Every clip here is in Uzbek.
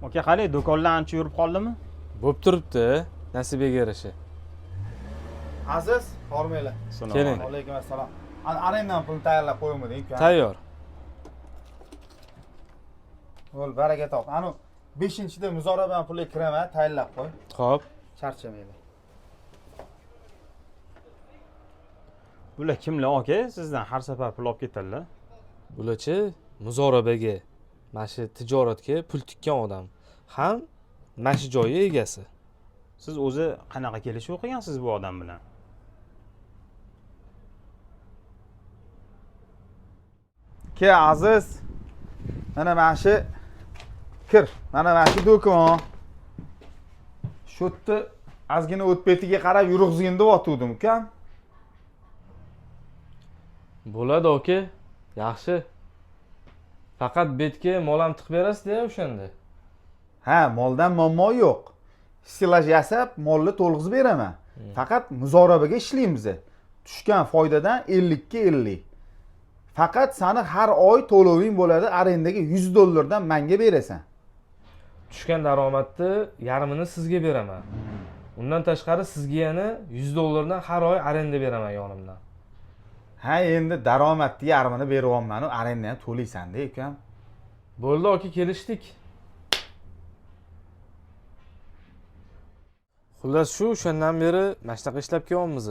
Aka, qalay, do'konlar ancha yurib qoldimi? Bo'lib turibdi, nasibaga yarasha. Aziz, hormanglar. Keling. Alaykum assalom. Ana arendadan pulni tayyorlab qo'yganmiding uka? Tayyor. Bo'l, baraka top. Anu 5-da muzoraba pulga kiraman, tayyorlab qo'y. Xo'p. Charchamanglar. Bular kimlar aka? Sizdan har safar pul olib ketadilar. Bularchi muzorabaga, mana shu tijoratga pul tikkan odam. Ham mana shu joyi egasi. Siz o'zi qanaqa kelishuv qilgansiz bu odam bilan? Ke Aziz, mana shu kir, mana shu do'kon. Shu yerda ozgina o't betiga qarab yurg'izgin deb otuvdim ukam. Bo'ladi aka, yaxshi. Faqat betga mol ham tiqib berasiz-da o'shanda. Ha, moldan muammo yo'q. Stelaj yasab, molni to'lg'izib beraman. Faqat muzorabaga ishlaymiz. Tushgan foydadan 50 ga 50. Faqat sani har oy to'loving bo'ladi, arendaga $100 dan menga berasan. Tushgan daromadni yarmini sizga beraman. Undan tashqari sizga yana $100 dan har oy arenda beraman yonimdan. Ha, endi daromadni yarmini beryapman-u, arendani ham to'laysan-da ukam. Bo'ldi aka, kelishdik. Xullas shu o'shandan beri mana shunaqa ishlab kelyapmiz.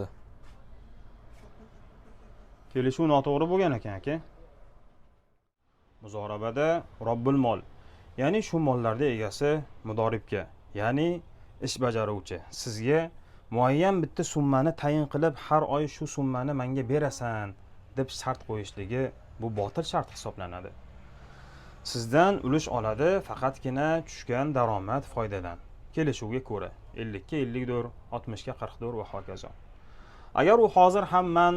Kelishuv noto'g'ri bo'lgan ekan aka. Muzorabada robbil mol, ya'ni shu mollarning egasi mudoribga, ya'ni ish bajaruvchi sizga muayyan bitta summani tayin qilib, har oy shu summani menga berasan deb shart qo'yishligi bu botil shart hisoblanadi. Sizdan ulush oladi faqatgina tushgan daromad foydadan. Kelishuvga ko'ra 50 ga 50 dir, 60 ga 40 dir va hokazo. Agar u hozir ham men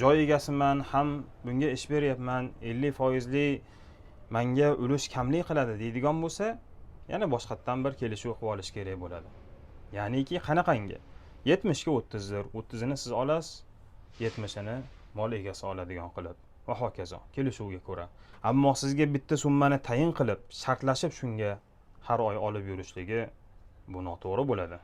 joy egasiman, ham bunga ish beryapman, 50% menga ulush kamlik qiladi deydigan bo'lsa, yana boshqatdan bir kelishuv qilib olish kerak bo'ladi. Ya'niki qanaqangi? 70 ga 30 dir, 30ini siz olasiz, 70ini mol egasi oladigan qilib va hokazo kelishuvga ko'ra. Ammo sizga bitta summani tayin qilib, shartlashib shunga har oy olib yurishligi bu noto'g'ri bo'ladi.